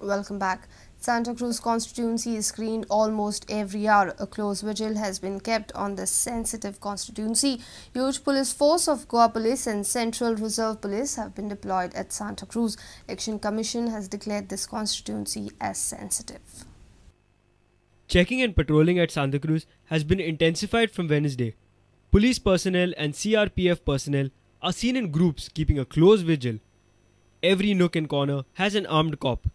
Welcome back. Santacruz constituency is screened almost every hour. A close vigil has been kept on this sensitive constituency. Huge police force of Goa Police and Central Reserve Police have been deployed at Santacruz. Election Commission has declared this constituency as sensitive. Checking and patrolling at Santacruz has been intensified from Wednesday. Police personnel and CRPF personnel are seen in groups keeping a close vigil. Every nook and corner has an armed cop.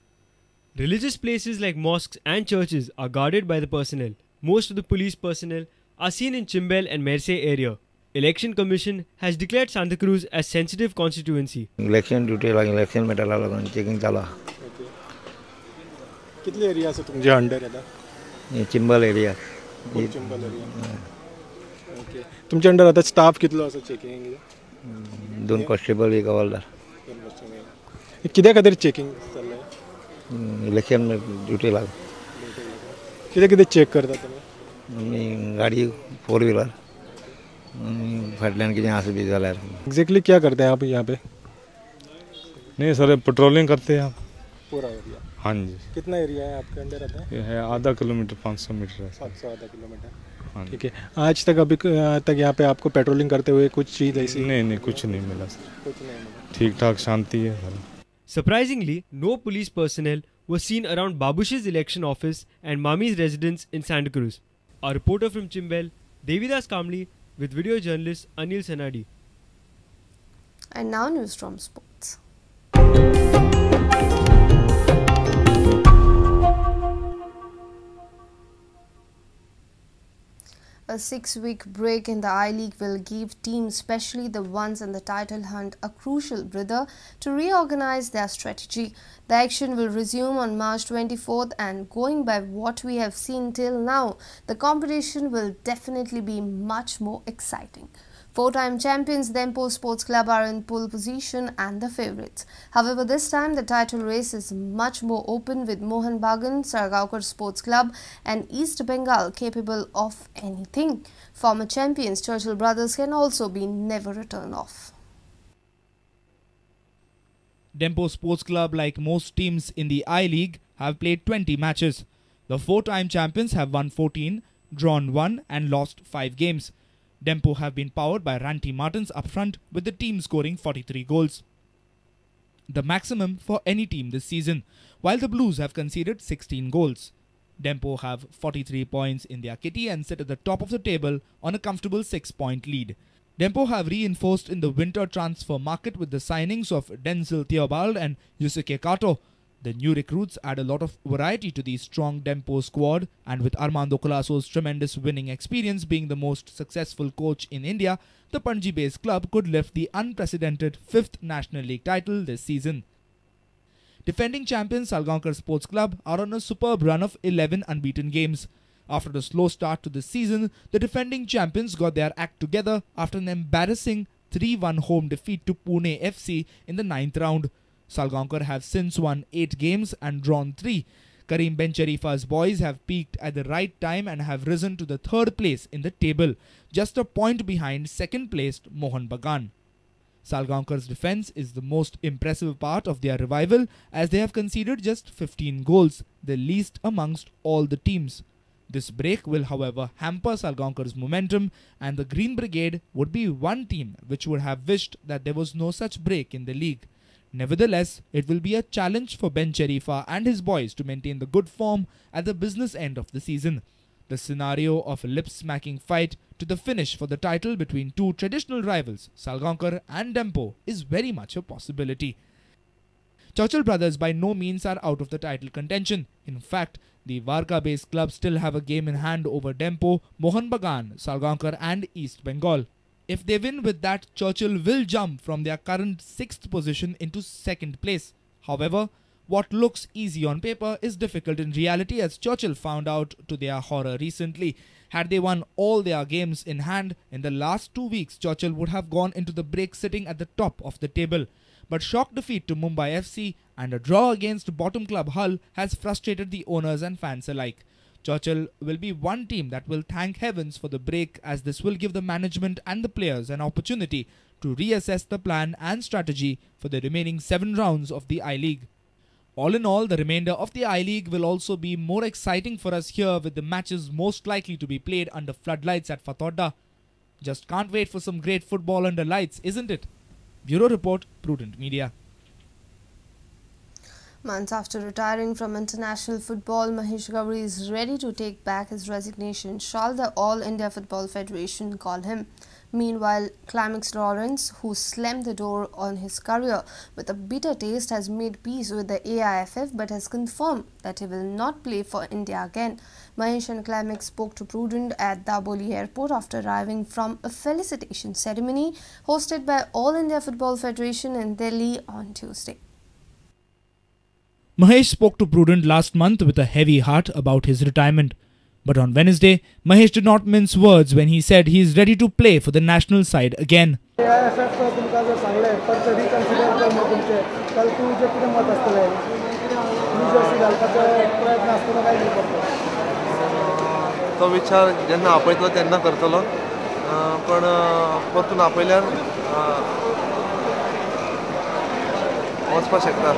Religious places like mosques and churches are guarded by the personnel. Most of the police personnel are seen in Chimbel and Merce area. Election Commission has declared Santacruz as sensitive constituency. Election duty like election metal checking chala. Okay. Kitle area se tumje under येता? Chimbel area. Chimbel area. Okay. तुमचे under आता staff कितलो आसा checking? दोन constable एक हवालदार. कित्या खातीर checking चल्लें? Election duty लाग. कितें कितें चेक करता तुमी? गाडी फोर व्हीलर फाटल्यान कितें आसा बी जाल्यार. एग्जैक्टली क्या करते हैं आप यहाँ पे? नहीं सर, पेट्रोलिंग करते हैं आप पूरा एरिया। हाँ जी। कितना एरिया है आपके अंडर आता है? ये है आधा किलोमीटर, 500 मीटर है। 700 आधा किलोमीटर। ठीक है। आज तक अभी तक यहाँ पे आपको पेट्रोलिंग करते हुए कुछ चीज़ ऐसी? नहीं नहीं, कुछ नहीं मिला सर। कुछ नहीं मिला। ठीक ठाक शांति है sir. Surprisingly, no police personnel were seen around Babush's election office and Mami's residence in Santacruz. Our reporter from Chimbel, Devidas Kamli, with video journalist Anil Sanadi. And now news from sports. A 6-week break in the I-League will give teams, especially the ones in the title hunt, a crucial breather to reorganize their strategy. The action will resume on March 24th, and going by what we have seen till now, the competition will definitely be much more exciting. Four-time champions Dempo Sports Club are in pole position and the favourites. However, this time the title race is much more open, with Mohun Bagan, Salgaocar Sports Club and East Bengal capable of anything. Former champions Churchill Brothers can also be never written off. Dempo Sports Club, like most teams in the I-League, have played 20 matches. The four-time champions have won 14, drawn 1 and lost 5 games. Dempo have been powered by Ranti Martins up front, with the team scoring 43 goals, the maximum for any team this season, while the Blues have conceded 16 goals. Dempo have 43 points in their kitty and sit at the top of the table on a comfortable 6-point lead. Dempo have reinforced in the winter transfer market with the signings of Denzel Theobald and Yusuke Kato. The new recruits add a lot of variety to the strong Dempo squad, and with Armando Colaso's tremendous winning experience being the most successful coach in India, the Panji-based club could lift the unprecedented 5th National League title this season. Defending champions Salgaocar Sports Club are on a superb run of 11 unbeaten games. After a slow start to the season, the defending champions got their act together after an embarrassing 3-1 home defeat to Pune FC in the 9th round. Salgaocar have since won 8 games and drawn 3. Karim Bencherifa's boys have peaked at the right time and have risen to the 3rd place in the table, just a point behind 2nd-placed Mohun Bagan. Salgaocar's defence is the most impressive part of their revival, as they have conceded just 15 goals, the least amongst all the teams. This break will, however, hamper Salgaocar's momentum, and the Green Brigade would be one team which would have wished that there was no such break in the league. Nevertheless, it will be a challenge for Bencherifa and his boys to maintain the good form at the business end of the season. The scenario of a lip-smacking fight to the finish for the title between two traditional rivals, Salgaocar and Dempo, is very much a possibility. Churchill Brothers by no means are out of the title contention. In fact, the Varca-based club still have a game in hand over Dempo, Mohun Bagan, Salgaocar and East Bengal. If they win with that, Churchill will jump from their current 6th position into 2nd place. However, what looks easy on paper is difficult in reality, as Churchill found out to their horror recently. Had they won all their games in hand in the last 2 weeks, Churchill would have gone into the break sitting at the top of the table. But shock defeat to Mumbai FC and a draw against bottom club Hull has frustrated the owners and fans alike. Churchill will be one team that will thank heavens for the break, as this will give the management and the players an opportunity to reassess the plan and strategy for the remaining 7 rounds of the I-League. All in all, the remainder of the I-League will also be more exciting for us here, with the matches most likely to be played under floodlights at Fatorda. Just can't wait for some great football under lights, isn't it? Bureau Report, Prudent Media. Months after retiring from international football, Mahesh Gawli is ready to take back his resignation shall the All India Football Federation call him. Meanwhile, Climax Lawrence, who slammed the door on his career with a bitter taste, has made peace with the AIFF but has confirmed that he will not play for India again. Mahesh and Climax spoke to Prudent at Dabolim Airport after arriving from a felicitation ceremony hosted by All India Football Federation in Delhi on Tuesday. Mahesh spoke to Prudent last month with a heavy heart about his retirement. But on Wednesday, Mahesh did not mince words when he said he is ready to play for the national side again. AIFF तुमकां जर सांगलें परत reconsider कर म्हणून तुमचें जाल्यार तुजें कितें मत आसतलें? न्यू जर्सी घालपाचो प्रयत्न आसतलो काय कितें करतलो? तो विचार जेन्ना आपयतलो तेन्ना करतलो, पण परतून आपयल्यार वचपाक शकता.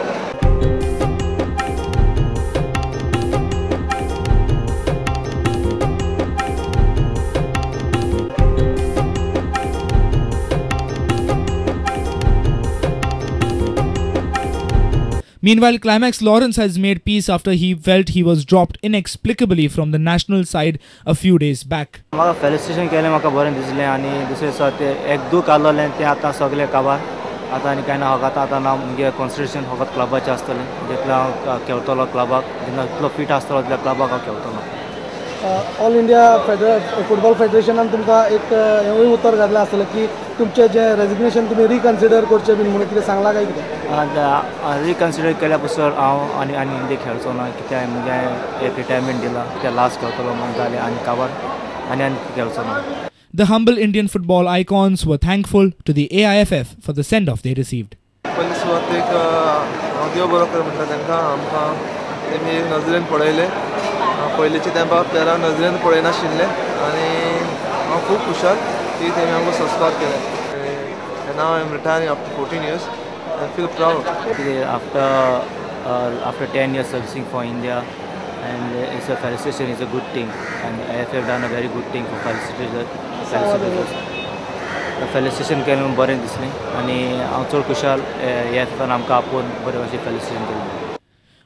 Meanwhile, Climax Lawrence has made peace after he felt he was dropped inexplicably from the national side a few days back. म्हाका फेलिसिटेशन केलें, म्हाका बरें दिसलें आनी दुसरें दिसा तें एक दूख आसलें तें आतां सगळें काबार आतां आनी कांय ना. फकत आतां ना मुगे कॉन्सन्ट्रेशन फकत क्लबाचें आसतलें. जितलें हांव खेळटलो क्लबाक, जेन्ना इतलो फिट आसतलो तितल्या क्लबाक हांव खेळटलो. ऑल इंडिया फुटबॉल फेडरेशनान तुमकां एक हेंवूय उतर घातलें आसतलें की तुमचें जें रेजिग्नेशन तुमी रिकन्सिडर करचें बीन म्हणून कितें सांगलां काय कितें? रिकन्सिडर केल्या पसर हांव आनी आनी इंडिया खेळचो ना, कित्याक मुगे एक रिटायरमेंट दिलां, कित्याक लास्ट खेळटलो म्हणून जालें आनी काबार आनी आनी खेळचो ना. The humble Indian football icons were thankful to the AIFF for the send-off they received. पयली सुरवातेक हांव देव बरो कर म्हणटा तांकां, आमकां तेमी एक नजरेन पळयलें. पयलींच्या तेंपार प्लेयरांक नजरेन पळयनाशिल्लें आनी हांव खूब खुशाल की तेमी आमकां संस्कार केले. And now I am retiring after 14 years. I feel proud. After 10 years servicing for India, and it's a felicitation is a good thing, and AIFF done a very good thing for felicitation. Felicitation केलें म्हणून बरें दिसलें आनी हांव चड खुशाल AIFF आमकां आपोवन बरें अशें फेलिसिटेशन केलें.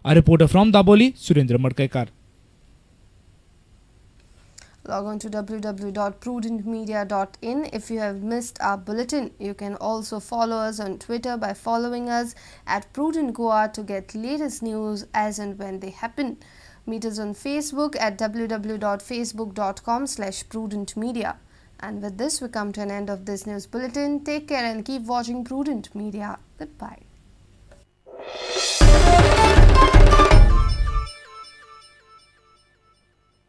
A reporter from Dabolim, Surendra Madkaikar. Log on to www.prudentmedia.in if you have missed our bulletin. You can also follow us on Twitter by following us at Prudent Goa to get latest news as and when they happen. Meet us on Facebook at www.facebook.com/prudentmedia. And with this, we come to an end of this news bulletin. Take care and keep watching Prudent Media. Goodbye.